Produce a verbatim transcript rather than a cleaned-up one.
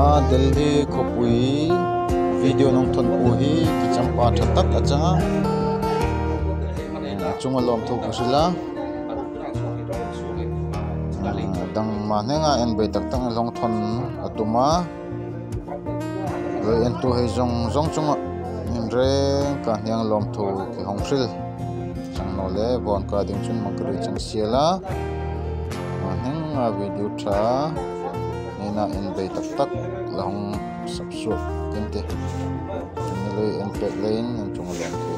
A, Delhi khawpui video hung thawn po hi kicham pa ṭha tak a chang a. Chunga lawmthu ka hril a. A, dang ma hnenga en bei tak tak ni hung thawn a tum a. Lo entu hei zawng zawng chunga in reng ka hnieng lawmthu ki hung hril. Chang naw le, vawiin ka ding chun mangkari chang siela. Ma hnenga video ṭha nina en bei tak tak la hung subscribe kan ti. Ni lo en pek leiin an chunga lawmthu